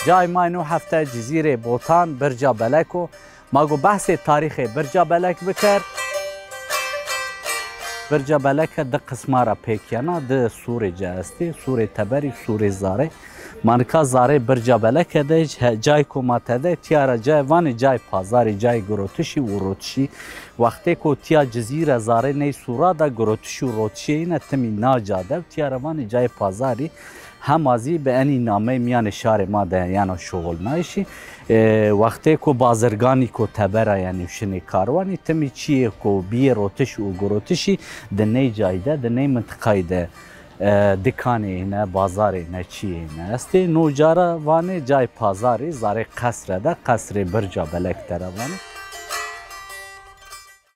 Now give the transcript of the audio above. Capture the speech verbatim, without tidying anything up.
Cayê ma no hefte Cizîrê Botan, Birca Belek o. Ma go behsê tarîxê Birca Belek biker. Birca Beleke di qisma ra pêk yena, di sûrê ci estê, sûrê teberî, sûrê zarê. Ma nika zarê Birca Beleke de, he-, cayê ku ma tede, tîya ra cayê vanê cayê pazarî, cayê girotişî û rotişî. Wextê ku tîya Cizîre zarê ney sûra de, girotişî û rotişî yine timî na ca de, tîya ra vanê cayê pazarî. Hema zî bi enî nameyê mîyanê şarê ma de yeno şuxulnayîşî. E, wextê ku bazirganî ku tebera, yanî şinê karwanî, timî çîyê ku bîyê rotiş û girotişî di ney cayî de, di ney mintiqayî de, e, dikanê hîne, bazarê hîne, çîyê hîne estê. No ca ra vanê cayê pazarî, zarê qesre de, qesrê Birca Belek de ra vanê.